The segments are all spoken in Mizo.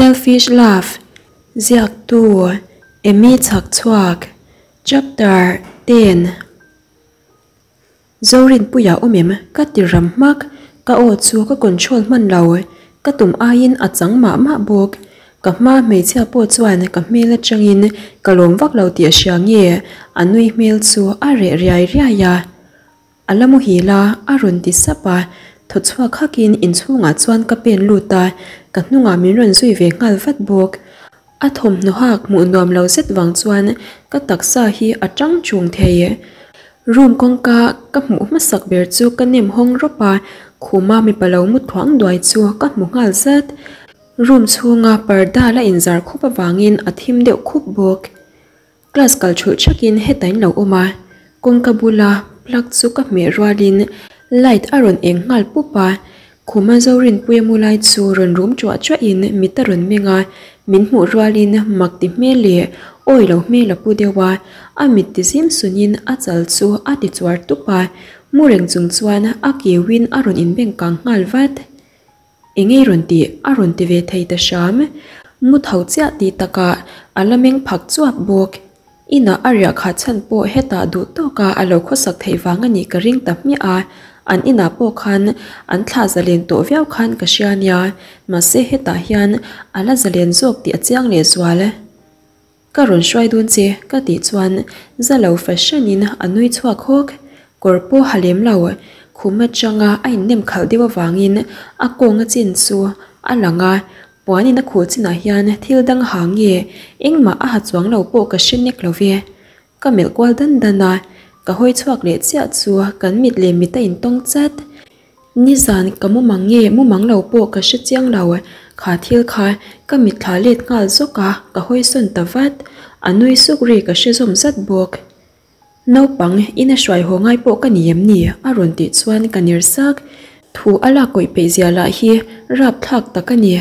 Selfish Love, Ziaktu, Emy Chhakchhuak, Chapter 10. Zorinpuia awm em? Ka ti ram hmak, ka aw chu ka control hman lo, ka tum aiin a chang mah mah bawk. Ka hma hmeichhia pawh chuan ka hmel atangin ka lawm vak lo tih a hria nge, a nui hmel chu a reh riai riai a. A la muhil a, a rawn ti sap a, thaw chhuak hakin inchhungah chuan ka pen lut a, ka hnungah min rawn zui ve nghal vat bawk. A thawmhnaw hak hmuh nuam lo zet vang chuan ka taksa hi a tang chung thei. Room kawngka ka hmuh hmasak ber chu ka nem hawng rawp a, khuma mipa lo mu thuang duai chu ka hmu nghal zat. Room chhunga parda la inzar khup avangin a thim deuh khup bawk. Class kal thulh thakin heta in lo awm a, kawngka bula plug chu ka hmeh rualin light a rawn eng nghal pup a, khuma Zorinpuia mu lai chu rawn rum chuah chuahin mit a rawn meng a, min hmuh rualin mak ti hmel leh awi lo hmel a pu deuh a, a mit ti zim sunin a chal chu a ti chuar tup a, mu reng chung chuan a keuin a rawn inbeng kang nghal vat. Eng ei rawn tih a rawn ti ve thei ta hram. Mu tho chiah tih takah a la meng phak chuap bawk. Inah a riah khat chhan pawh hetah duh tawka a lo khawsak theih vang a nih ka ring ta hmiah a. An inah pawh khan an thlah zalen tawh viau khan ka hria nia. Mahse hetah hian a la zalen zawk tih a chiang lehzual. Ka rawn hruai dawn che ka tih chuan za lo fahranin a nui chhuak hawk. Kawr pawh ha lem lo, khum atanga a innem khalh deuh avangin a kawnga chin chu a lang a, puanin a khuh chinah hian thil dang ha nge engmah a ha chuang lo pawh ka hre nek lo ve. Ka melh kual dan dan a, ka hawi chhuak leh chiah chu kan mit leh mit a intawng chat. Nizan ka mumang nge mumang lo pawh ka hre chiang lo, kha thil kha ka mitthla let nghal zawk a, ka hawi sawn ta vat, a nui suk ri ka hre zawm zat bawk. Naupang, ina hruai haw ngai pawh ka ni em ni? a rawn tih chuan ka ner sak, thu a lak kawih peih zia lah hi rapthlak tak a ni.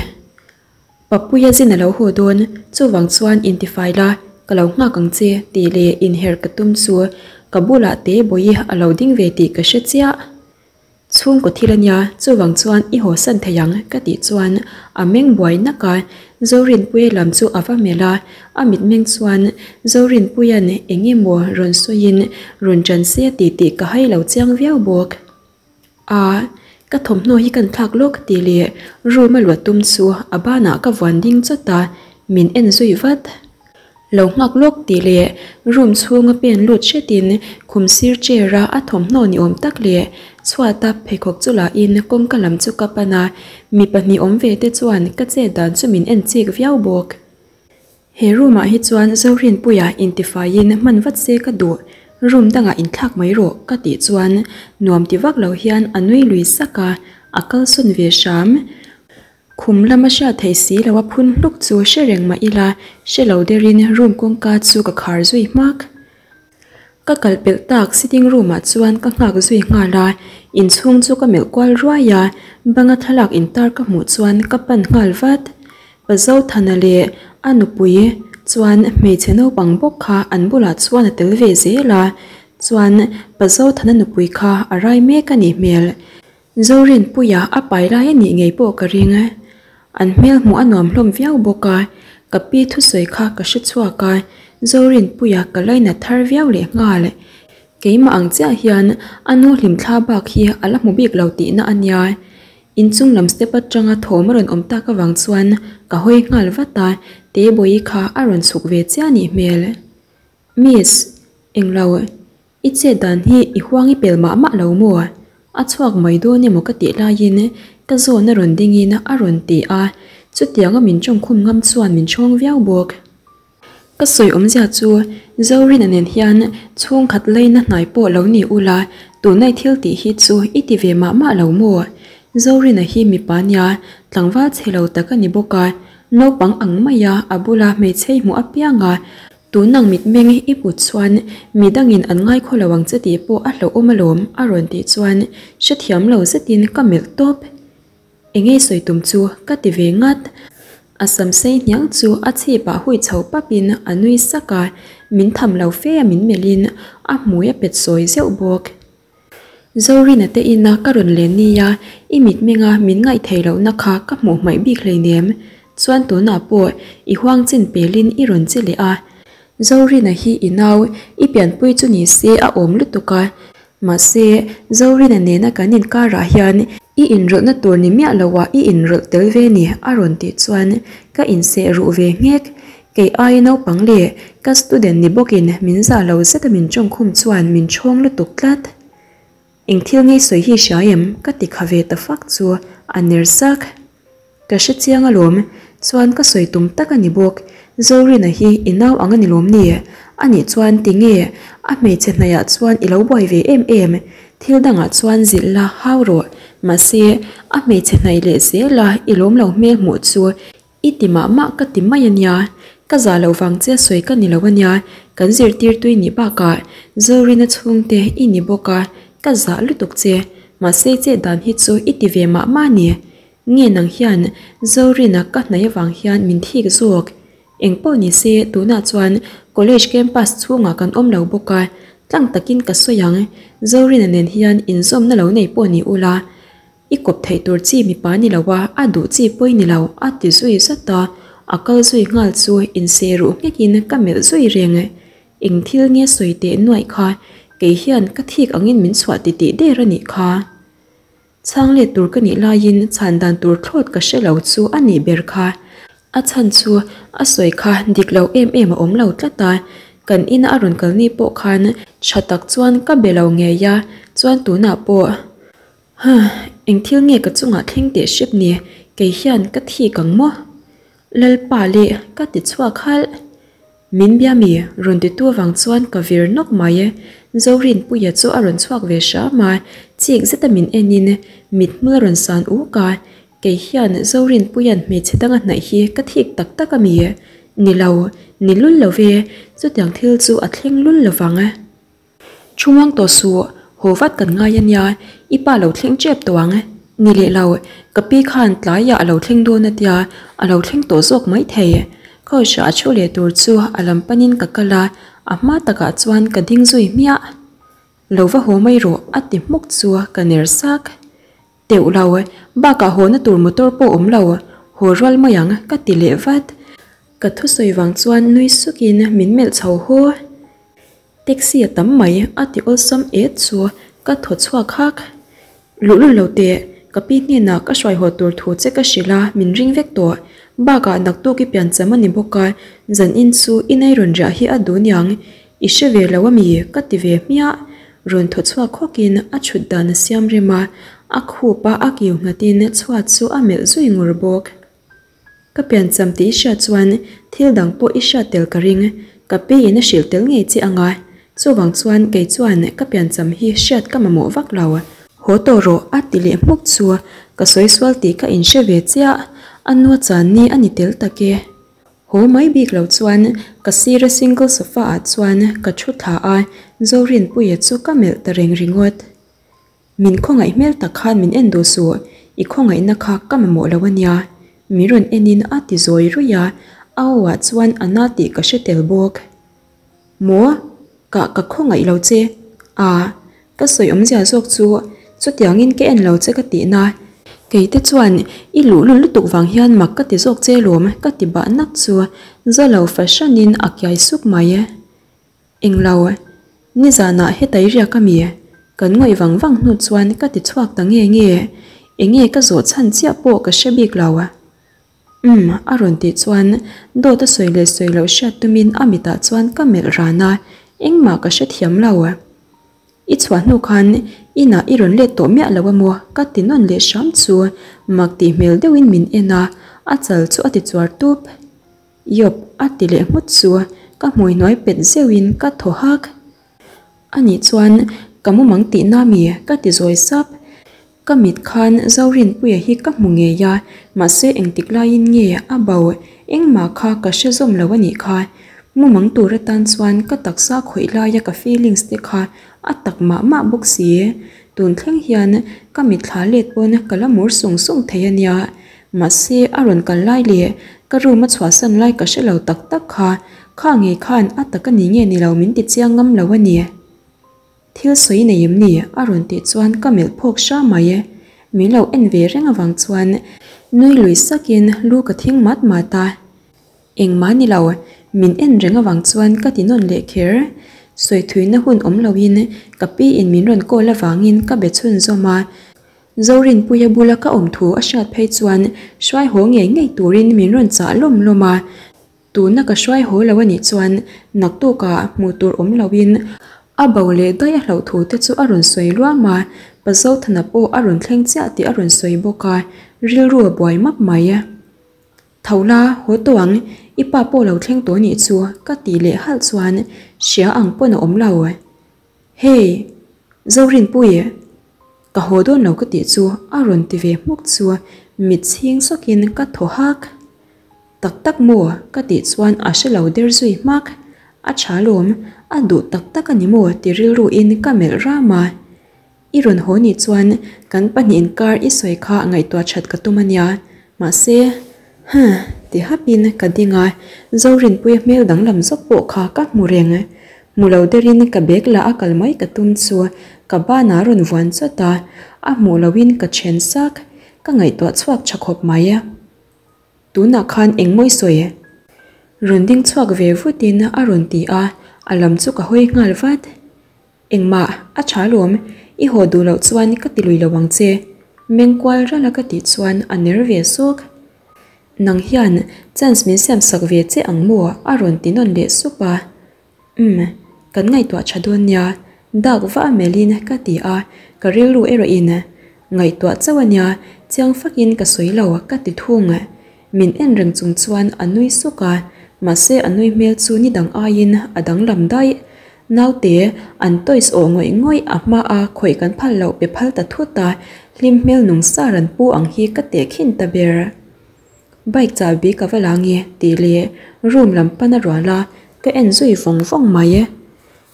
Papuia zin a lo haw dawn, chuvang chuan intifai la, ka lo nghak ang che tih leh inherh ka tum chu ka bulah te bawihi a lo ding ve tih ka hre chiah. Chhungkaw thil a nia, chuvang chuan i haw san thei ang ka tih chuan a meng buai nak a, Zorinpuia lam chu a va melh a, a mitmeng chuan Zorinpuia'n eng emaw rawn sawiin rawn ṭan se a ti tih ka hai lo chiang viau bawk. A, ka thawmhnaw hi kan thlak lawk tih leh room a luah tum chu a banah ka vuan ding chawt a, min en zui vat. Lo nghak lawk tih leh room chhunga pen lut hretin khum sir chair a a thawmhnaw ni awm tak leh chhuata pheikhawk chu la in kawngka lam chu ka pan a, mi pahnih awm ve te chuan ka chet dan chu min en chik viau bawk. He room ah hi chuan Zorinpuia intifaiin hman vat se ka duh, room dangah inthlak mai rawh ka tih chuan nuam ti vak lo hian a nui lui sak a, a kalsawn ve hram. Khum lama hriat theih si lo a phun hluk chu hre reng mah ila, hre lo derin room kawngka chu ka khar zui hmak. Ka kal pelh tak sitting room ah chuan ka nghak zui nghal a, inchhung chu ka melh kual ruai a, banga thlalak intar ka hmuh chuan ka pan nghal vat. Pa Zothana leh a nupui chuan hmeichhe naupang bawk kha an bulah chuan a tel ve zel a, chuan Pa Zothana nupui kha a rai mek a nih hmel. Zorinpuia a pai lai a nih ngei pawh ka ring. An hmel hmuh a nuam hlawm viau bawk a, ka pi thusawi kha ka hre chhuak a, Zorinpuia ka lainat thar viau leh nghal. Keimah ang chiah hian a nu hlimthla bak hi a la hmu bik lo tihna a nia. Inchung lam step atanga thawm a rawn awm tak avang chuan ka hawi nghal vat a, Tebawi kha a rawn chhuk ve chiah nih hmel. Miss, englo. I chet dan hi i huang i pel mah mah lo maw? A chhuak mai dawn emaw ka tih laiin ka zawn a rawn dingin a rawn ti a, chutianga min tawngkhum ngam chuan min chhawng viau bawk. Ka sawi awmzia chu Zorina nen hian chhungkhat laina hnai pawh lo ni ula, tunai thil tih hi chu i ti ve mah mah lo maw? Zorina hi mipa nia tlangval chhe lo tak a ni bawk a, naupang ang maia a bula hmeichhe hmuh apianga Tunang mitmeng i put chuan midangin an ngaikhaw lo ang che tih pawh a hlauhawm alawm a rawn tih chuan hrethiam lo zetin ka melh tawp. Engei sawi tum chu ka ti ve ngat. A sam sei hniang chu a chhipah hui chho papin a nui sak a, min tham lo fe a min melhin a hmui a pet sawi zeuh bawk. Zorina te ina ka rawn len nia, i mitmenga min ngaih theih lohna kha ka hmuh hmaih bik hleinem. Chuan tunah pawh i huang chin pelin i rawn che leh a. Zorina hi i nau i pianpui chu ni se a awm lutuk a. Mahse, Zorina nena kan inkarah hian i inrawlhna tur ni miah loah i inrawlh tel ve ni a rawn tih chuan ka inseh ruh ve nghek. Kei aia naupang leh ka student ni bawkin min zah lo zeta min tawngkhum chuan min ṭhawng lutuk tlat. Eng thil ngei sawi hi hria em? Ka ti kha ve ta fak chu a ner sak. Ka hre chiang alawm, chuan ka sawi tum tak a ni bawk. Zorina hi i nau ang a ni lawm ni? A nih chuan tinge a hmeichhe hnaihah chuan i lo buai ve em em? Thil dangah chuan zilh la hau rawh. Mahse, a hmeichhe hnaih leh zela i lawm lo hmel hmuh chu I ti mah mah ka ti mai a nia, ka zah loh vang che sawi ka ni lo a nia, kan zirtirtu i nih bakah Zorina chhungte i ni bawk a, ka zah lutuk che, mahse chet dan hi chu i ti ve mah mah a ni. Nge nang hian Zorina ka hnaih avang hian min thik zawk. Engpawh ni se tunah chuan college campus chhungah kan awm lo bawk a, tlang takin ka sawi ang, Zorina nen hian inzawmna lo nei pawh ni ula, I kawp theih tur chi mipa ni lo a, a duh chi pawi ni lo, a ti zui zat a, a kal zui nghal chu inseh ruh nghekin ka melh zui reng. Eng thil nge sawi teh nuaih kha, kei hian ka thik angin min chhuah titih der a nih kha. Chhang let tur ka nih laiin chhan dan tur thlawt ka hre lo chu a nih ber kha. A chhan chu a sawi kha dik lo em em a awm lo tlat a, kan ina a rawn kal ni pawh khan tha tak chuan ka be lo ngei a, chuan tunah pawh. Huh, eng thil nge ka chungah thleng teh hrep ni, kei hian ka thik ang maw? Lalpa leh ka ti chhuak halh. Min bia mi rawn titu avang chuan ka vir nawk mai. Zorinpuia chu a rawn chhuak ve hram a, chik zeta min enin mithmul a rawn san uk a, kei hian Zorinpuia'n hmeichhe danga hnaih hi ka thik tak tak a mi? Ni lo, ni lul lo ve, chutiang thil chu a thleng lul lovang. Chhungvang tawh suh, haw vat kan ngai a nia, i pa lo thleng tep tawh ang. Ni leh lo, ka pi khan tlaiah a lo thleng dawn a tia, a lo thleng tawh zawk mai thei. Couch-ah a thu leh tur chu a lam panin ka kal a, a hma takah chuan ka ding zui hmiah. Lo va haw mai rawh a ti hmuk chu ka ner sak. Teuh lo, bakah hawna tur motor pawh awm lo, haw rual mai ang ka ti leh vat. Ka thusawi vang chuan nui sukin min melh chho haw. Taxi a tam mai a ti awlsam et chu ka thaw chhuak hak. Luhlul lo teh, ka pi hnenah ka hruai haw tur thu che ka hrilh a, min ring vek tawh. Bakah naktuk i piancham a ni bawk a, zan in chu i nei rawn riah hi a duh niang. I hre ve lo a mi? ka ti ve hmiah. Rawn thaw chhuak hawkin a chhut dan a siam rem a, a khup a a kiu nghatin chhuat chu a melh zui ngur bawk. Ka piancham tih i hriat chuan thil dang pawh i hriat tel ka ring, ka pi in a hrilh tel ngei che ang a, chuvang chuan kei chuan ka piancham hi hriat ka mamawh vak lo. Haw tawh rawh a ti leh hmuk chu ka sawi sual tih ka inhre ve chiah, a nu chan ni a ni tel tak e. Haw mai bik lo chuan ka sira single sofa ah chuan ka thu thla a, Zorinpuia chu ka melh ta reng ringawt. Min khawngaih hmel tak khan min en duh suh, i khawngaihna kha ka mamawh lo a nia. Min rawn enin a ti zawi ruih a, a aw ah chuan a na tih ka hre tel bawk. Maw? Ka ka khawngaih lo che. A, ka sawi awmzia zawk chu chutiangin ka en lo che ka tihna. Kei te chuan i luhlul lutuk vang hian mak ka ti zawk che lawm ka ti bah nak chu zalo fahranin a kiai suk mai. Englo, nizanah hetai riak a mi? Kan ngawih vang vang hnu chuan ka ti chhuak ta nge nge, enge ka zawh chhan chiah pawh ka hre bik lo. Umm, a rawn tih chuan dawt a sawi leh sawi loh hriat tumin a mitah chuan ka melh ran a, engmah ka hrethiam lo. I chhuah hnu khan inah i rawn let tawh miah lo a maw? Ka ti nawn leh hram chu mak tih hmel deuhin min en a, a chal chu a ti chuar tup. Yawp a ti leh nghut chu ka hmui hnuai pet zeuhin ka thaw hak. Anih chuan ka mumang tihna mi ka ti zawi sap. Ka mit khan Zorinpuia hi ka hmu ngei a, mahse engtik laiin nge a bo engmah kha ka hre zawm lo anih kha. Mumang tur atan chuan ka taksa khawih laia ka feelings te kha a tak mah mah bawk si. Tun thleng hian ka mitthla let pawn ka la mur sung sung thei ania. Mahse, a rawn kal lai leh ka room a chhuahsan lai ka hre lo tak tak kha, kha ngei khan a tak a ni nge ni lo min ti chiang ngam lo a ni. Thil sawi nei em ni? a rawn tih chuan ka melh phawk hra mai. Min lo en ve reng avang chuan Nui lui sakin lu ka thing mat mat a. Engmah ni lo, min en reng avang chuan ka ti nawn leh kher. Sawi thuina hun awm loin ka pi in min rawn call avangin ka be chhunzawm a. Zorinpuia bula ka awm thu a hriat phei chuan hruai haw ngei ngei turin min rawn chah lawm lawm a. Tuna ka hruai haw lo a nih chuan naktukah hmuh tur awm loin a bo leh daih a hlauh thu te chu a rawn sawi luam a, Pa Zothana pawh a rawn thleng chiah tih a rawn sawi bawk a, rilru a buai map mai. Tho la, haw tawh ang, i pa pawh lo thleng tawh nih chu ka tih leh halh chuan hria ang pawn a awm lo. Hey! Zorinpui! Ka haw dawn lo ka tih chu a rawn ti ve hmuk chu mit chhing sawkin ka thaw hak. Tak tak maw? Ka tih chuan a hre lo der zui hmak. A tha lawm, a duh tak tak a ni maw ti rilru in ka melh ram a. I rawn haw nih chuan kan pahnih inkar i sawi kha ngaihtuah that ka tum a nia. Mahse, huh, ti hapin ka ding a, Zorinpuia hmel danglam zawk pawh kha ka hmu reng. Hmu lo derin ka bag la a kal mai ka tum chu ka banah a rawn vuan chawt a, a hmuh lohin ka then sak. Ka ngaihtuah chhuak tha khawp mai. Tunah khan engmawi sawi? Rawn ding chhuak ve vutin a rawn ti a, a lam chu ka hawi nghal vat. Engmah, a tha lawm, i haw duh loh chuan ka ti lui lo ang che. Meng kual ralh a ka tih chuan a ner ve sawk. Nang hian chance min siam sak ve che ang maw? a rawn ti nawn leh sup a. Umm, kan ngaihtuah tha dawn nia, dak va a melhin ka ti a, ka rilru erawhin ngaihtuah chauh a nia, chiang fakin ka sawi lo ka ti thung. Min en reng chung chuan a nui suk a, mahse a nui hmel chu ni dang aiin a danglam daih. Naute, an toys awh ngawih ngawih a hma a khawih kan phal loh pe phal ta thut a, hlim hmel nung sar an pu ang hi ka teh khin ta ber. Bike chahbi ka va la nge tih leh room lam pan a rual a, ka en zui vawng vawng mai.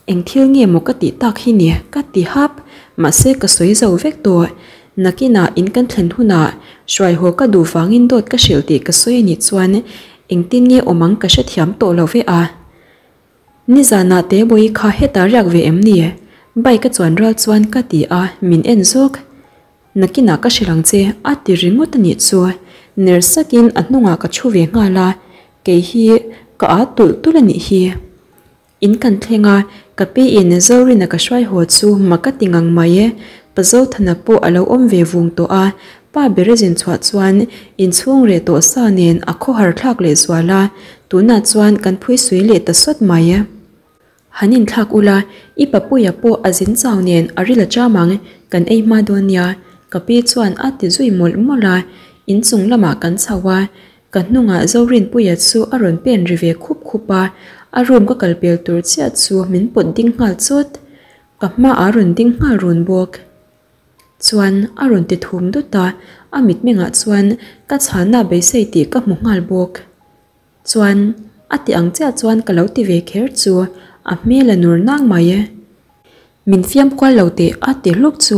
Eng thil nge maw ka tih tak hi ni ka ti hap, mahse ka sawi zo vek tawh. Nakinah in kan thlen hunah hruai haw ka duh vangin dawt ka hrilh tih ka sawi anih chuan engtin nge awm ang ka hrethiam tawh lo ve a. Nizanah Tebawi kha hetah riak ve em ni? Bike a chuan ral chuan ka ti a, min en zawk. Nakinah ka hrilh ang che a ti ringawt a nih chu. Ner sakin a hnungah ka thu ve nghal a, kei hi ka â tulh tulh a nih hi. In kan thleng a, ka pi in Zorina ka hruai haw chu mak ka ti ngang mai e. Pa Zothana pawh a lo awm ve vung tawh a, pa ber a zin chhuah chuan inchhung reh tawh sa nen a khawhar thlak leh zual a, tunah chuan kan phui sui leh ta sawt mai. Han inthlak ula, i papuia pawh a zin chau nen a ril a cham ang, kan ei hma dawn nia, ka pi chuan a ti zui mawlh mawlh a, inchung lamah kan chho a, Ka hnungah Zorinpuia chu a rawn pen ri ve khup khup a, a room ka kal pel tur chiah chu min pawt ding nghal chawt. Ka hmaah a rawn ding nghal run bawk. Chuan a rawn ti thum dut a, a mitmengah chuan ka chhana beisei tih ka hmu nghal bawk. Chuan a ti ang chiah chuan ka lo ti ve kher chu a hmel a nur nang mai. Min fiam kual lo teh a ti hluk chu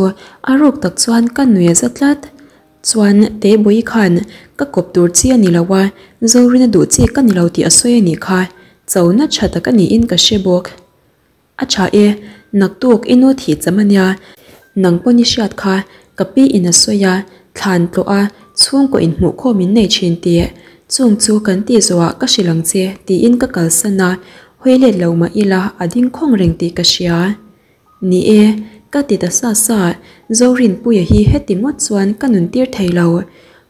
a ruk tak chuan ka nui a za tlat. Chuan Tebawi khan ka kawp tur chi a ni lo a, Zorina duh chi ka ni lo tih a sawi a nih kha. Chona tha tak a niin ka hre bawk. A tha e, naktuk i nu thih cham a nia. Nang pawn i hriat kha ka pi in a sawi a, thlan tlawh a, chhungkaw inhmuhkhawm in nei thin tih. Chung chu kan tih zawhah ka hrilh ang che tiin ka kalsan a, hawi let lo mah ila a ding khawng reng tih ka hria. Ni e, ka ti ta sa sa, Zorinpuia hi heti ngawt chuan ka nun tir thei lo.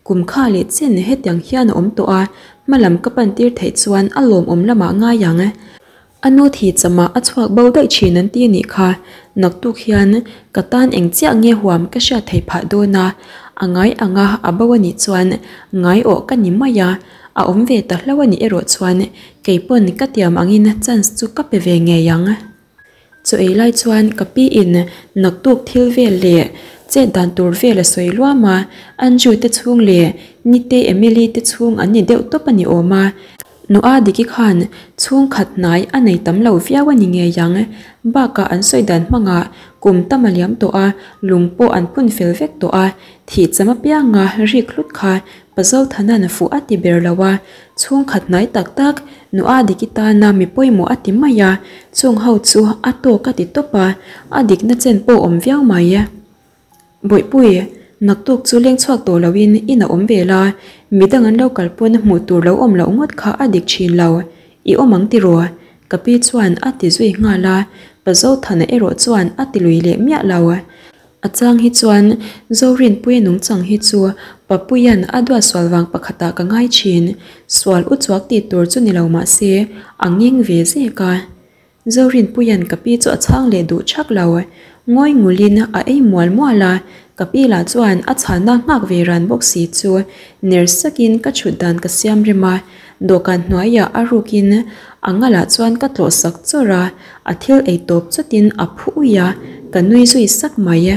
Kum kha leh chen hetiang hian a awm tawh a, hma lam ka pan tir theih chuan a lawmawm lamah ngai ang. A nu thi chamah a chhuak bo daih thin an ti a nih kha, naktuk hian ka tan eng chiah nge huam ka hriat theih phah dawn a, a ngai anga a bo a nih chuan ngai awh ka ni mai a, a awm ve ta hlo a nih erawh chuan kei pawn ka tiam angin chance chu ka pe ve ngei ang. Chaw ei lai chuan ka pi in naktuk thil vel leh chet dan tur vel a sawi luam a, Andrew te chhung leh Nite Emily te chhung an ni deuh tawp a ni awm a, Nua Diki khan chhungkhat hnai a nei tam lo viau a ni ngei ang. Bakah an sawi dan hmangah kum tam a liam tawh a, lung pawh an phun fel vek tawh a, thih cham apianga rik hlut kha Pazothana'n fuh a ti ber lo a, chhungkhat hnai tak tak Nua Diki tana mi pawimawh a ti mai a, chung ho chu a tawk a ti tawp a, a dikna chen pawh awm viau mai. Bawihpui, Naktuk chu leng chhuak tawh loin in a awm ve la, midang an lo kal pawn hmuh tur lo awm loh ngawt kha a dik thin lo. I awm ang tiraw? Ka pi chuan a ti zui nghal a, Pa Zothana erawh chuan a ti lui leh miah lo. A chang hi chuan Zorinpuia nungchang hi chu Papuia'n a duat sual vang pakhatah ka ngai thin. Sual uchuak tih tur chu ni lo mah se a ngeng ve zek a. Zorinpuia'n ka pi chu a chhang leh duh chak lo. Ngawi ngulin a ei mual mual a, ka pi lah chuan a chhanna nghak ve ran bawk si chu ner sakin ka chhut dan ka siam rem a, dawhkan hnuaiah a rukin a ngalah chuan ka tlawh sak chawrh a, a thil ei tawp chawtin a phu uih a, ka nui zui sak mai.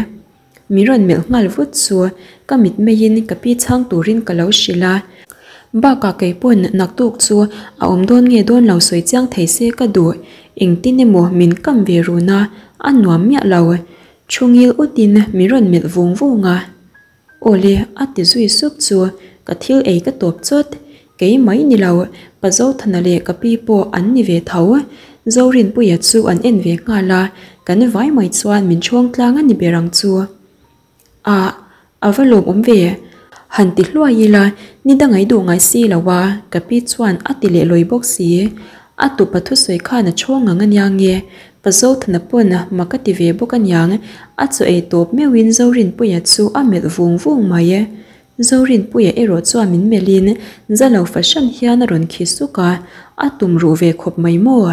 Min rawn melh nghal vut chu ka mitmeiin ka pi chhang turin ka lo hrilh a. Bakah kei pawn naktuk chu a awm dawn nge dawn lo sawi chiang thei se ka duh. Engtin emaw min kam ve run a, a nuam miah lo. Thu ngil utin min rawn melh vung vung a. Awle a ti zui sup chu ka thil ei ka tawp chawt. Kei mai ni lo, Pa Zothana leh ka pi pawh an ni ve tho. Zorinpuia chu an en ve nghal a, kan vai mai chuan min chhawng tlang a ni ber ang chu. Ah, a va lawmawm ve. Han ti hluai ila, ni dangai duh ngai si lo a, ka pi chuan a ti leh lawi bawk si. A tupa thusawi khan a chhawng ang ania nge, Pa Zothana pawn mak a ti ve bawk aniang, a chaw ei tawp meuhin Zorinpuia chu a melh vung vung mai. Zorinpuia erawh chuan min melhin za lo fahran hian a rawn khi suk a, a tum ruh ve khawp mai maw?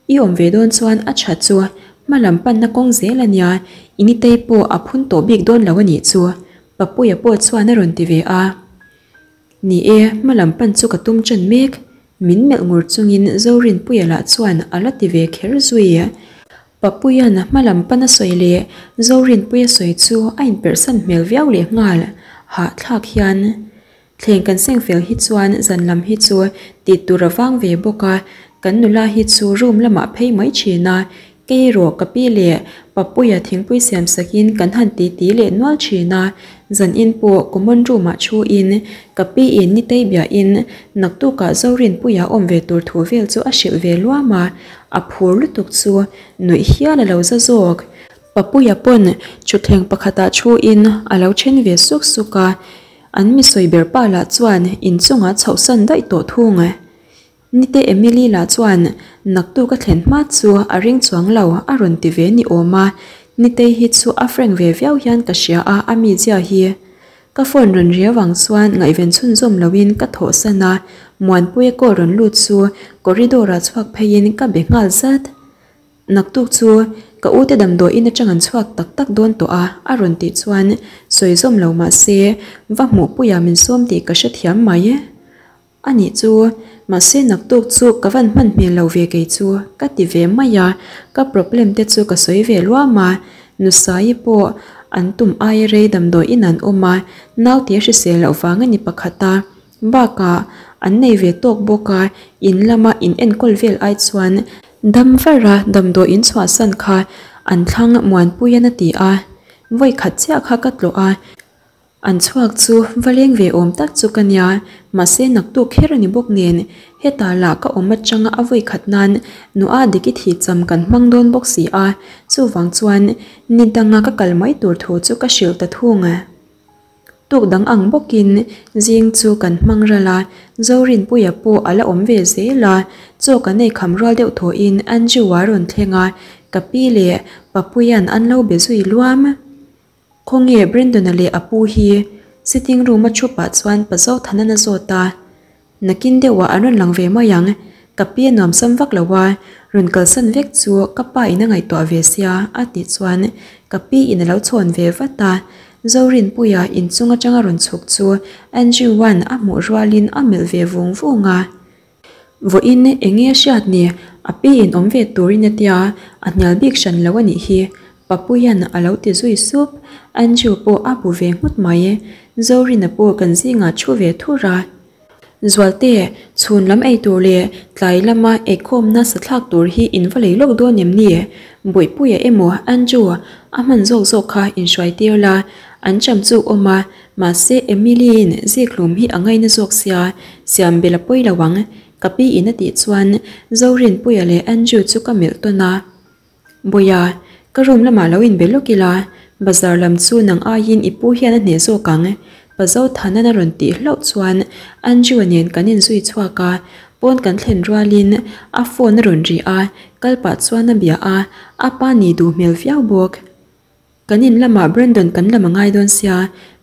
I awm ve dawn chuan a tha chu hma lam panna kawng zel a nia, i nitei pawh a phun tawh bik dawn lo a nih chu, Papuia pawh chuan a rawn ti ve a. Ni e, hma lam pan chu ka tum ṭan mek, min melh ngur chungin Zorinpuia lah chuan a la ti ve kher zui. Papuia'n hma lam pan a sawi leh Zorinpuia sawi chu a inperhsan hmel viau leh nghal. Hahthlak hian thleng kan seng fel hi chuan zan lam hi chu tih tur a vang ve bawk a, kan nula hi chu room lamah phei mai thin a, kei erawh ka pi leh Papuia thingpui siam sakin kan han titi leh nual thin a, zan in pawh common room ah thu in ka pi in nitei biahin naktukah Zorinpuia awm ve tur thu vel chu a hrilh ve luam a, a phur lutuk chu nuih hial a lo za zawk. Papuia pawn thutthleng pakhatah thuin a lo then ve suk suk a, an mi sawi ber pa lah chuan inchungah chhohsan daih tawh thung. Nite Emily lah chuan naktuk a thlen hma chu a ring chuang lo a rawn ti ve ni awm a, Nitei hi chu a frank ve viau hian ka hria a a mizia hi. Ka phone rawn riau ang chuan ngaihven chhunzawm loin ka thawhsan a, Muanpuia call rawn lut chu corridor ah chhuak pheiin ka be nghal zat. Naktuk chu ka u te damdawiin atang an chhuak tak tak dawn tawh a a rawn tih chuan sawi zawm lo mah se va hmuhpuia min sawm tih ka hrethiam mai. A nih chu, mahse naktuk chu ka van hman hmel lo ve kei chu ka ti ve mai a, ka problem te chu ka sawi ve luam a, Nusaii pawh an tum aia rei damdawiin an awm a, naute a hrisel loh vang a ni pakhat a, bakah an nei ve tawk bawk a, in lama in enkawl vel ai chuan dam var a damdawiin chhuahsan kha an thlang Muanpuian a ti a, vawikhat chiah kha ka tlawh a. An chhuak chu va leng ve awm tak chu ka nia, mahse naktuk kher a ni bawk nen, hetah lah ka awm atanga a vawi khat nan Nua Diki thih cham kan hmang dawn bawk si a, chuvang chuan ni danga ka kal mai tur thu chu ka hrilh ta thung. Tuk dang ang bawkin zing chu kan hmang ral a, Zorinpuia pawh a la awm ve zel a, chaw kan ei kham rual deuh thawhin Andrew-a rawn thleng a, ka pi leh Papuia'n an lo be zui luam. Khawnge Brandon-a leh a pu hi? Sitting room a thu pah chuan pa Zothanan a zawt a. Nakin deuhah an rawn lang ve mai ang, ka pi a nuamsam vak lo a, rawn kalsan vek chu ka pa in a ngaihtuah ve sia a tih chuan ka pi in a lo chhawn ve vat a. Zorinpuia inchung atanga rawn chhuk chu Andrew-a'n a hmuh rualin a melh ve vung vung a. Vawiin eng nge a hriat ni? A pi in awm ve turin a tia, a hnial bik hran lo a nih hi. Papuia'n a lo ti zui sup. Andrew pawh a bu ve nghut mai. Zorina pawh kan zingah thu ve thur a. Zualte, chhun lam ei tur leh tlai lama eikhawmna sathlak tur hi in va lei lawk dawn em ni? Bawihpuia emaw Andrew a hman zawk zawk kha inhruai tir la, an cham chu awm a, Mahse Emily-in zikhlum hi a ngaina zawk sia, siam bel a pawi lo ang, ka pi in a tih chuan Zorinpuia leh Andrew chu ka melh tawn a. Bawia, ka room lamah lo inbe lawk ila, Bazar lam chu nang aiin i pu hian a hneh zawk ang Pa Zothanan a rawn tih hlauh chuan Andrew-a nen kan inzui chhuak a, pawn kan thlen rualin a phone a rawn ri a, kal pah chuan a bia a, a pa nih duh hmel viau bawk. Kan in lamah Brandon kan lam a ngai dawn sia,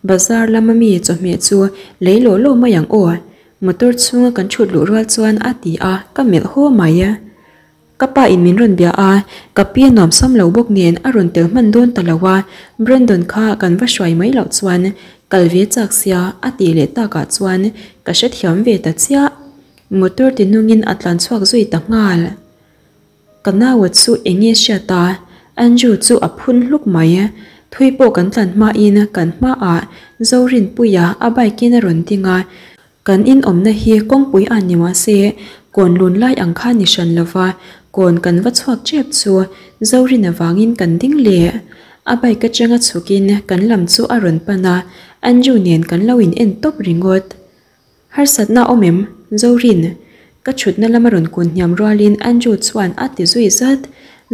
bazar lama mi chawhmeh chu lei lawh lawh mai ang aw. Motor chhunga kan thut luh rual chuan a ti a, ka melh haw mai. Ka pa in min rawn bia a, ka pi a nuam sam lo bawk nen a rawn tel hman dawn ta lo a, Brandon kha kan va hruai mai loh chuan kal ve chak sia a tih leh takah chuan ka hrethiam ve ta chiah. Motor ti nungin a tlan chhuak zui ta nghal. Ka naua chu eng nge hriat a, Andrew chu a phun hluk mai. Thui pawh kan tlan hmain kan hmaah Zorinpuia a bike in a rawn ding a, Kan in awmna hi kawngpui a ni mahse kawn lun lai ang kha ni hran lova kawn kan va chhuak tep chu Zorin avangin kan ding leh. A bike atanga chhukin kan lam chu a rawn pan a, Andrew nen kan lo in en tawp ringawt. Harsatna awm em? Zorin. Ka thutna lama rawn kun hniam rualin Andrew chuan a ti zui zat.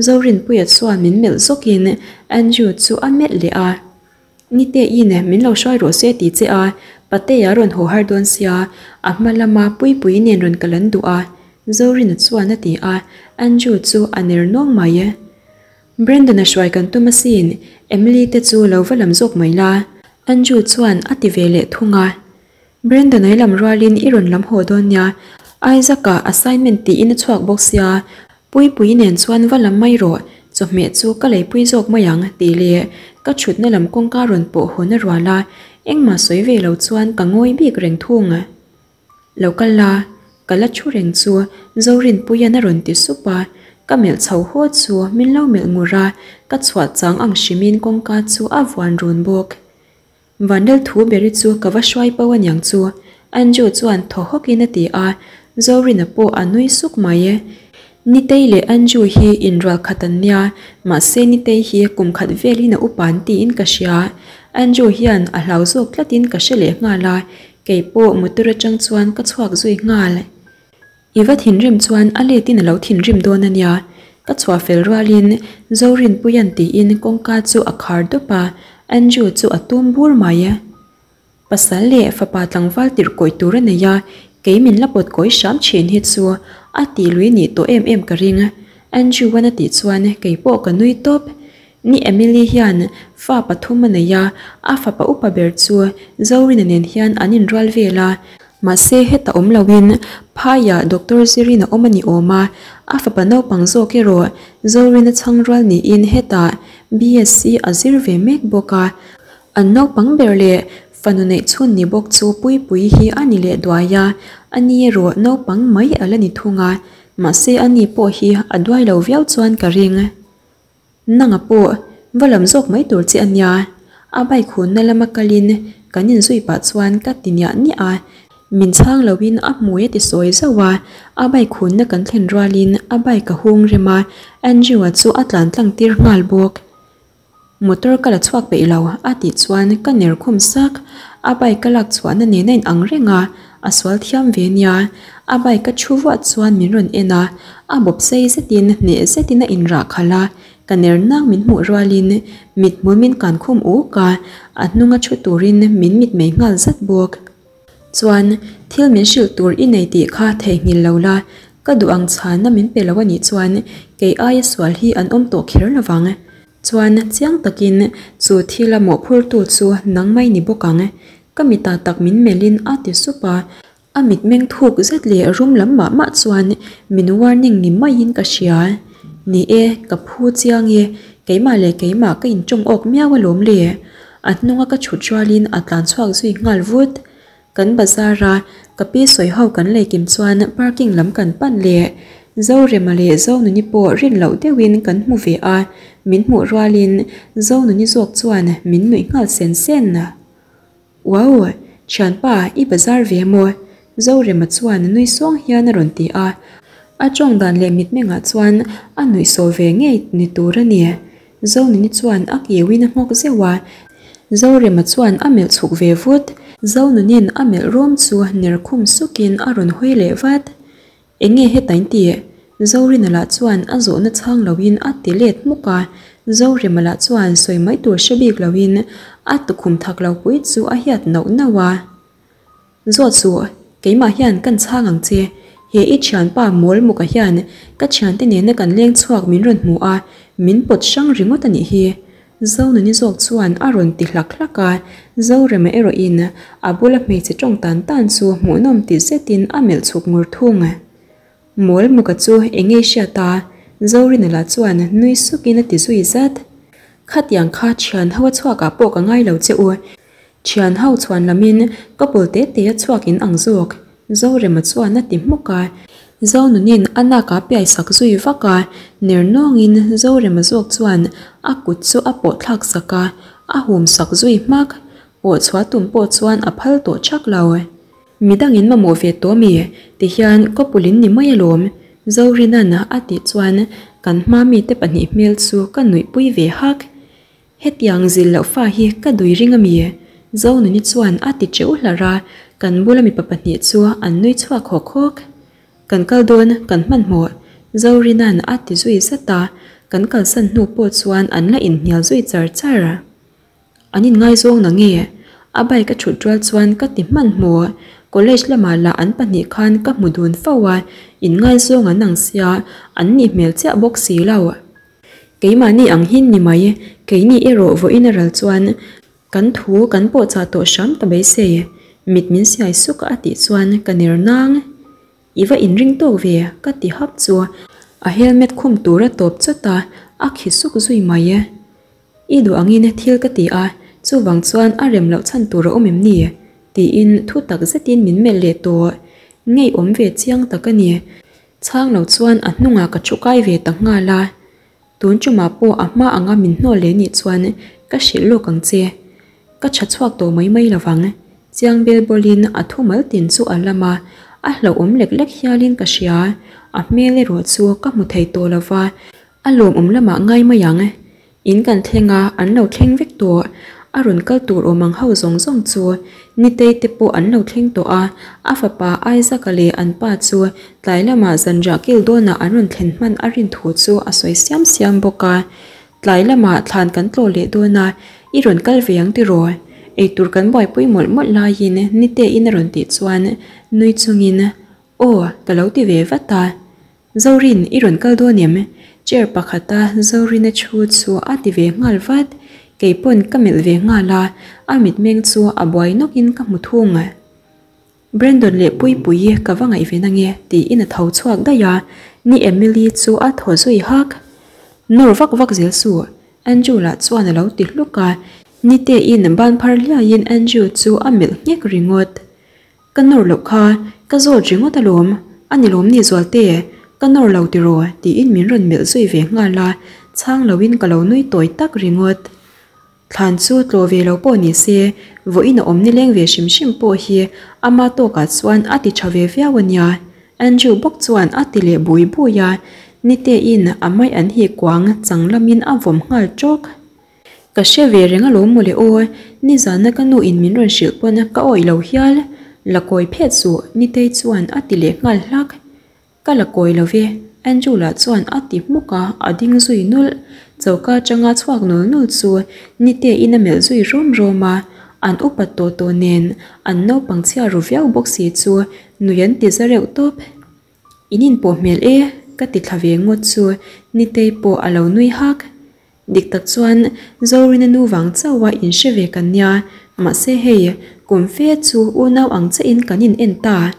Zorinpuia chuan min melh zawkin Andrew chu a melh leh a. Nite-in min lo hruai rawh se ti che a, Patea rawn haw har dawn sia, a hma lama Puipuii nen rawn kal an duh a, Zorina chuan a ti a, Andrew chu a ner nawng mai. Brandon-a hruai kan tum asin, Emily te chu lo va lam zawk mai la, Andrew chuan a ti ve leh thung a. Brandon-a i lam rualin i rawn lam haw dawn nia, Isaac-a assignment tiin a chhuak bawk sia, Puipuii nen chuan va lam mai rawh, chawhmeh chu ka leipui zawk mai ang tih leh ka thutna lam kawngka rawn pawh hawn a rual a, engmah sawi ve lo chuan ka ngawi bik reng thung. Lo kal la, ka la thu reng chu Zorinpuia'n a rawn ti sup a, ka melh chho haw chu min lo melh ngur a, ka chhuah chang ang hrimin kawngka chu a vuan run bawk. Vanlal thu beri chu ka va hruai po aniang chu, Andrew chuan thaw hawkin a ti a, Zorina pawh a nui suk mai. Nitei leh Andrew hi inrual khat an nia, mahse Nitei hi kum khat velin a upa an tiin ka hria. Andrew hian a hlau zawk tlatin ka hre leh nghal a, kei pawh motor atang chuan ka chhuak zui nghal. I va thinrim chuan a letin a lo thinrim dawn a nia. Ka chhuah fel rualin Zorinpuia'n tiin kawngka chu a khar dawp a, Andrew chu a tum bur mai. Pasal leh fapa tlangval tirh kawih tur a nei a, kei min la pawt kawi hram thin hi chu a tih lui nih tawh em em ka ring. Andrew-a'n a tih chuan kei pawh ka nui tawp. Ni Emily hian fa pathum a nei a, a fapa upa ber chu Zorina nen hian an inrual vel a, mahse heta awm loin phaiah Doctor Zirin a awm a ni awm a, a fapa naupang zawk erawh Zorina chhang rual niin hetah BSc a zir ve mek bawk a, an naupang ber leh fanu neih chhun ni bawk chu Puipuii hi a ni leh duai a, ani erawh naupang mai a la ni thung a, mahse ani pawh hi a duai lo viau chuan ka ring. Nanga pawh va lam zawk mai tur che a nia, a bike hunna lama kalin kan inzui pah chuan ka ti niah niah a, min chhang loin a hmui a ti sawi zauh a, a bike hunna kan thlen rualin a bike a hung rem a, Andrew-a chu a tlan tlang tir nghal bawk. Motor ka la chhuak peih lo a tih chuan ka ner khum sak, a bike ka lak chhuahna nen a inang reng a, a sual thiam ve nia, a bike a thu vuah chuan min rawn en a, a bawp sei zetin hneh zetin a inrah khalh a, ka ner nang min hmuh rualin mithmul min kan khum uk a, a hnunga thu turin min mitmei nghal zat bawk. Chuan thil min hrilh tur i nei tih kha theihnghilh lo la, ka duh ang chhanna min pe lo a nih chuan kei aia sual hi an awm tawh kher lovang. Chuan chiang takin chu thila mawhphurtu chu nang mai ni bawk ang. Ka mitah tak min melhin a ti sup a, a mitmeng thuk zet leh rum lam mah mah chuan min warning ni maiin ka hria. Ni e, ka phu chiang e, keimah leh keimah ka intawng awk miau alawm le. A hnunga ka chhut rualin a tlan chhuak zui nghal vut. Kan bazar a, ka pi sawi ho kan lei kim chuan parking lam kan pan leh. Zorema leh Zonuni pawh rin loh deuhin kan hmu ve a, min hmuh rualin Zonuni zawk chuan min nuih nghal sen sen. Wow! Thianpa, i bazar ve maw? Zorema chuan nui sawng hian a rawn ti a, a tawng dan leh mitmengah chuan a nuihsawh ve ngei ni tur a ni. Zonuni chuan a kiuin a nghawk zeuh a, Zorema chuan a melh chhuk ve vut. Zonunin a melh rawm chu ner khum sukin a rawn hawi leh vat. Enge heta in tih? Zorina lah chuan a zawhna chhang loin a ti let hmuk a. Zorema lah chuan sawi mai tur hre bik loin a tukhum thak lo pui chu a hiat nauh nauh a. Zawt suh, keimah hian kan chhang ang che. He i thianpa mawl muka hian ka thiante nena kan leng chhuak min rawn hmu a, min pawt hrang ringawt a nih hi. Zonuni zawk chuan a rawn ti hlak hlak a, Zorema erawhin a bula hmeichhe tawng tan tan chu hmuhnawm ti zetin a melh chhuk ngur thung. Mawl muka chu eng nge i hriat a? Zorina lah chuan nui sukin a ti zui zat. Khatiang kha thian ho a chhuakah pawh ka ngai lo che u. Thian ho chhuan lamin couple te te a chhuak in ang zawk. Zorema chuan a ti hmuk a. Zonunin a nak a piai sak zui vak a, ner nawngin Zorema zawk chuan a kut chu a pawh thlak sak a, a hum sak zui hmak. Pawh chhuah tum pawh chuan a phal tawh chak lo. Midangin mamawh ve tawh mi? Tihian couple in ni mai alawm. Zorina'n a tih chuan kan hma mite pahnih hmel chu ka nuihpui ve hak. Hetiang zil loh fa hi ka dui ring a mi? Zonuni chuan a ti teuh hlarh a, kan bula mipa pahnih chu an nui chhuak hawk hawk. Kan kal dawn, kan hmanhmawh, Zorina'n a ti zui zat a, kan kalsan hnu pawh chuan an la inhnial zui char char. An inngaizawng na nge? A bike a thut rual chuan ka ti hmanhmawh. College lamah lah an pahnih khan ka hmu dun fo a, inngaizawng an ang sia, an nih hmel chiah bawk si lo. Keimahni ang hin ni mai, keini erawh vawiin a ral chuan kan thu kan pawh chah tawh hram ka beisei, mit min siai suk a tih chuan ka ner nang. I va inring tawk ve ka ti hap chu a helmet khum tur a tawp chawt a, a khi suk zui mai. I duh angin thil ka ti a, chuvang chuan a rem loh chhan tur a awm em ni? tiin thu tak zetin min melh leh tawh. Ngeiawm ve chiang tak a ni. Chhang lo chuan a hnungah ka thu kai ve ta nghal a, tun tumah pawh a hma anga min hnawl leh nih chuan ka hrilh lawk ang che. Ka tha chhuak tawh mai mai lo vang. Chiang bel bawlin a thu mal tin chu a lam a, a hlauhawm lek lek hialin ka hria. A hmel erawh chu ka hmu thei tawh lo va, A lawmawm lamah ngai mai ang. In kan thleng a, an lo thleng vek tawh. A rawn kal tur awm ang ho zawng zawng chu Nitei te pawh an lo thleng tawh a, a fapa Isaac-a leh an pa chu tlai lamah zanriah kil dawnah an rawn thlen hman a rin thu chu a sawi siam siam bawk a. Tlai lamah thlan kan tlawh leh dawn a, i rawn kal ve ang tiraw? Eitur kan buaipui mawlh mawlh laiin Niteiin a rawn tih chuan nui chungin, Aw, ka lo ti ve vat a. Zorin, i rawn kal dawn em? Chair pakhata Zorina thu chu a ti ve nghal vat. Kei pawn ka melh ve nghal a, a mitmeng chu a buai nawkin ka hmu thung. Brandon leh Puipuii ka va ngaih ve nange tiin a tho chhuak daih a, ni Emily chu a thaw zui hak. Nawr vak vak zel suh, Andrew lah chuan a lo ti hluk a, Niteiin ban phar hliaiin Andrew chu a melh nghek ringawt. Ka nawr loh kha, ka zawt ringawt alawm, a ni lawm ni Zualte, ka nawr lo tiraw tiin min rawn melh zui ve nghal a, chhang loin ka lo nui tawi tak ringawt. Thlan chu tlaw ve lo pawh ni se, vawiin a awm nileng ve hrim hrim pawh hi ama tawkah chuan a ti tha ve viau a nia, Andrew bawk chuan a ti leh bui bui a, Niteiin a mai an hi kuang chang lamin a vawm nghal tawk. Ka hre ve reng alawm mawle aw, nizana ka nu in min rawn hrilh pawn ka awih lo hial, la kawi phet suh Nitei chuan a ti leh nghal hlak. Ka la kawi lo ve, Andrew lah chuan a ti hmuk a, a ding zui nulh. Choka atanga chhuak nul nul chu Niteiin a melh zui rawm rawm a, an upat tawh tawh nen an naupang chhia ru viau bawk si chu nui an ti za reuh tawp. In inpawh hmel e, ka ti thla ve ngawt chu Nitei pawh a lo nui hak. Dik tak chuan Zorina nu vang chauha inhre ve kan nia, mahse hei kum fe chu unau ang chiahin kan in en ta.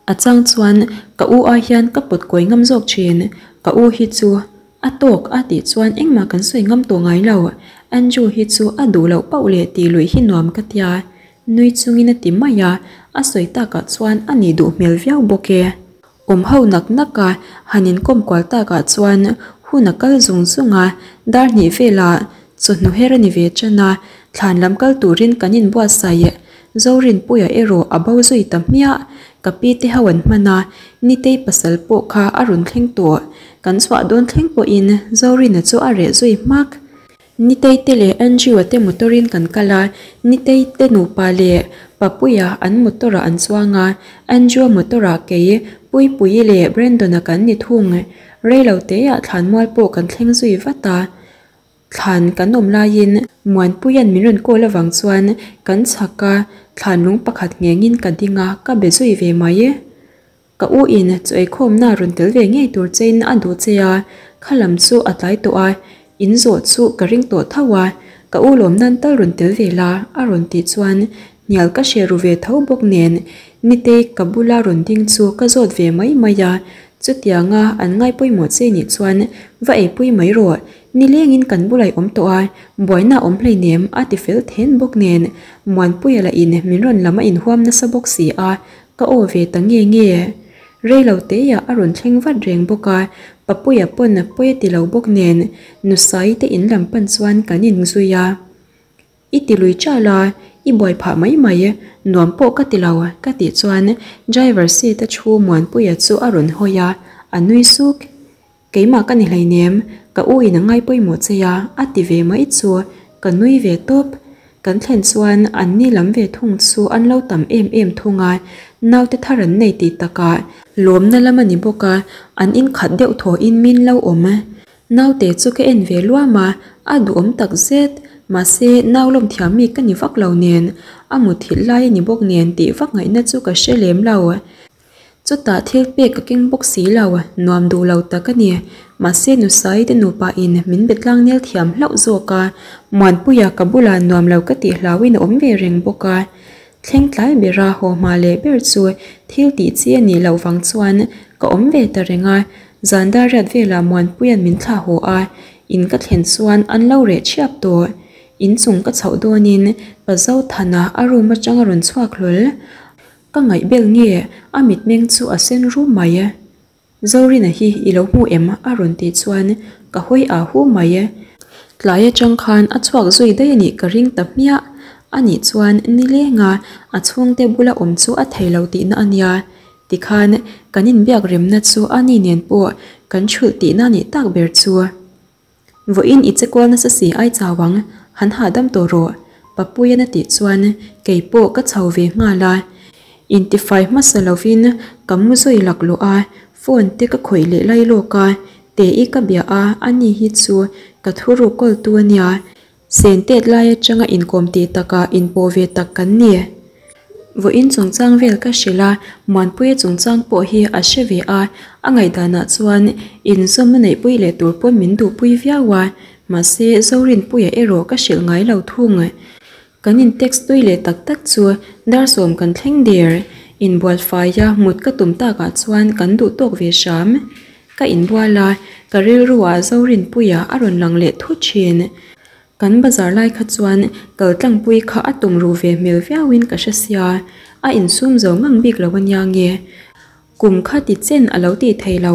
A chang chuan ka u ai hian ka pawt kawi ngam zawk thin, ka u hi chu a tawk a tih chuan engmah kan sawi ngam tawh ngai lo, Andrew hi chu a duh loh pauh leh tih luih hi nuam ka tia, nui chungin a ti mai a, a sawi takah chuan a nih duh hmel viau bawk e. Awm ho nak nak a, han inkawm kual takah chuan hun a kal zung zung a, dar hnih velah chawhnu her a ni ve ṭan a, thlan lam kal turin kan inbuatsaih. Zorinpuia erawh a bo zui ta hmiah, ka pi te ho an hman a, Nitei pasal pawh kha a rawn thleng tawh, kan chhuah dawn thleng pawhin Zorina chu a reh zui hmak. Nitei te leh Andrew-a te motor-in kan kal a, Nitei te nupa leh Papuia an motor-ah an chuang a, Andrew-a motor-ah kei, Puipuii leh Brandon-a kan ni thung. Reilo teah thlanmual pawh kan thleng zui vat a. Thlan kan awm laiin Muanpuia'n min rawn call avang chuan kan chhak a, thlan lung pakhat nghengin ka ding a, ka be zui ve mai. Ka u in chaw eikhawmna rawn tel ve ngei tur chein a duh che a, kha lam chu a tlai tawh a, in zawh chu ka ring tawh tho a, ka u lawm nan tal rawn tel ve la a rawn tih chuan hnial ka hre ru ve tho bawk nen Nitei ka bula rawn ding chu ka zawt ve mai mai a, chutianga an ngai pawimawh che nih chuan va eipui mai rawh, nilengin kan bulah i awm tawh a, buaina a awm hleinem a ti fel then bawk nen Muanpuia lah in min rawn lam a inhuam nasa bawk si a, Ka aw ve ta nge nge. Rei lo teiah a rawn thleng vat reng bawk a, Papuia pawn a pawi a ti lo bawk nen Nusaii te in lam pan chuan kan in zui a. I ti lui chal a, i buai phah mai mai, nuam pawh ka ti lo ka tih chuan driver seat a thu Muanpuia chu a rawn hawi a, a nui suk. Keimah ka ni hleinem, ka u in a ngai pawimawh che a, a ti ve mai chu ka nui ve tawp. Kan thlen chuan an ni lam ve thung chu an lo tam em em thung a, naute thar an nei tih takah lawmna lam a ni bawk a, an in khat deuh thaw in min lo awm. Naute chu ka en ve luam a, a duhawm tak zet, mahse nau lawm thiam mi ka ni vak lo nen, a muthilh lai a ni bawk nen tih vak ngaihna chu ka hre lem lo. Chutah thil pek ka keng bawk si lo, nuam duh lo tak a ni. Mahse Nusaii te nupa in min be tlang nel thiam hlauh zawk a, Muanpuia ka bulah nuam lo ka tih hlauhin a awm ve reng bawk a. Thleng tlai bera haw hma leh ber chu thil tih chi a nih loh vang chuan ka awm ve ta reng a, zan dar riat velah Muanpuia'n min thlah haw a, in ka thlen chuan an lo reh thiap tawh. Inchung ka chhoh dawnin Pa Zothana a room atang a rawn chhuak hlawl. Ka ngaih bel nge a mitmeng chu a sen rum mai. Zorina hi i lo hmu em? a rawn tih chuan ka hawi ah hu mai. Tlai atang khan a chhuak zui daih a nih ka ring ta hmiah. A nih chuan nilenga a chhungte bula awm chu a thei lo tihna a nia. Tikhan kan inbiak remna chu a ni nen pawh kan thulh tihna a nih tak ber chu. Vawiin i che kual nasa si ai chau ang, han hahdam tawh rawh, Papuian a tih chuan kei pawh ka chho ve nghal a. Intifai hmasa lovin ka mu zui laklawh a, phone te ka khawih leh lai lawk a, Te-i ka bia a, ani hi chu ka thuruk kawltu a nia. Sen tet lai atanga inkawm tih takah inpawh ve tak kan ni. Vawiin chungchang vel ka hrilh a, Muanpuia chungchang pawh hi a hre ve a, a ngaihdanah chuan inzawmna neihpui leh tur pawn min duhpui viau a, mahse Zorinpuia erawh ka hrilh ngai lo thung. Kan in text tui leh tak tak chu dar sawm kan thleng der. Inbual faia mut ka tum takah chuan kan duh tawk ve hram. Ka inbual a, ka rilru ah Zorinpuia a rawn lang leh thut thin. Kan bazar lai kha chuan kal tlangpui kha a tum ruh ve hmel viauin ka hre sia, a insum zo ngang bik lo ania nge. Kum kha ti chen a lo tih thei lo,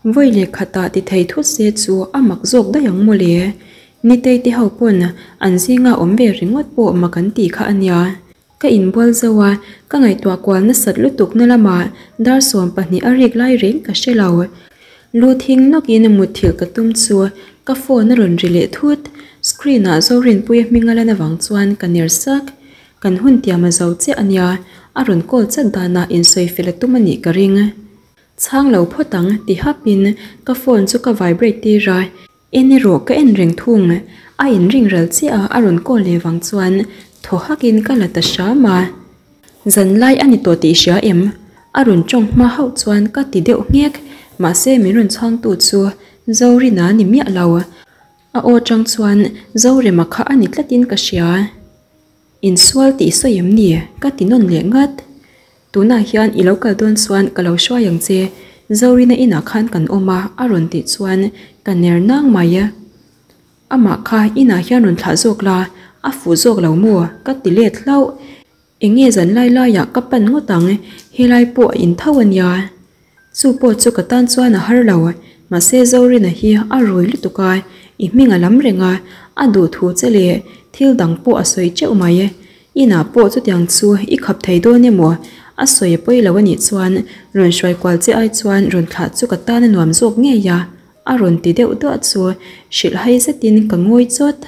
vawi leh khatah ti thei thut se chu a mak zawk daih ang mawle. Nitei te ho pawn an zinga awm ve ringawt pawh mak an tih kha ania. Ka inbual zo a, ka ngaihtuah kual nasat lutuk na lamah dar 20 a rik lai reng ka hre lo. Lu thing nawkin mutthilh ka tum chu ka phone a rawn ri leh thut. Screen ah Zorinpuia hming a lan avang chuan ka ner sak. Kan hun tiam a zo chiah a nia, a rawn call chat danah insawi fel a tum a nih ka ring. Chhang lo phawt ang ti hapin ka phone chu ka vibrate tir a. En erawh ka en reng thung, a inring ral chiah a a rawn call leh vang chuan thaw hakin ka la ta hram a. Zanlai a ni tawh tih hria em? A rawn tawng hma hauh chuan ka ti deuh nghek, mahse min rawn chhangtu chu Zorina ni miah lo. A aw tang chuan Zorema kha a ni tlatin ka hria. Insual tih sawi em ni? Ka ti nawn leh ngat. Tunah hian i lo kal dawn chuan ka lo hruai ang che, Zorina inah khan kan awm a, a rawn tih chuan ka ner nang mai. Amah kha inah hian rawn thlah zawk la, a fuh zawk lo maw? Ka ti let hlauh. Eng nge zan lai laiah ka pan ngawt ang, helai pawh a in tho a nia. Chu pawh chu ka tan chuan a har lo, mahse Zorina hi a rui lutuk a, i hming a lam reng a, a duh thu che leh thil dang pawh a sawi teuh mai. Inah pawh chutiang chu i khap thei dawn emaw? A sawi a pawi lo a nih chuan rawn hruai kual che ai chuan rawn thlah chu ka tan a nuam zawk ngei a, a rawn ti deuh duah chu hrilh hai zetin ka ngawi chawt.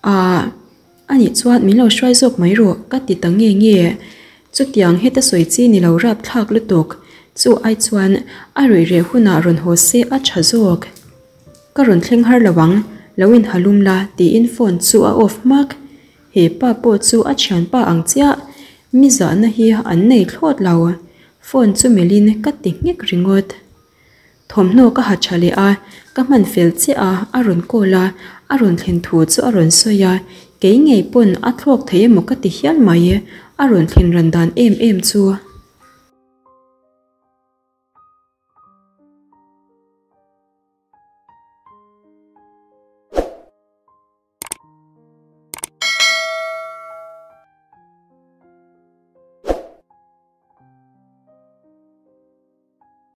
Ahh. A nih chuan min lo hruai zawk mai rawh ka ti ta nge nge. Chutiang heta sawi chi ni lo rap thlak lutuk. Chu ai chuan a ruih reh hunah rawn haw se a tha zawk. Ka rawn thleng har lo ang. Lo in ha lum la tiin phone chu a off hmak. He pa pawh chu a thianpa ang chiah, mi zahna hi an nei thlawt lo. Phone chu melh in ka ti nghek ringawt. Thawmhnaw ka ha tha leh a, ka hman fel chiah a, a rawn call a, a rawn thlen thu chu a rawn sawi a, kei ngei pawn a thlawk thei emaw ka ti hial mai, a rawn thlen ran dan em em chu.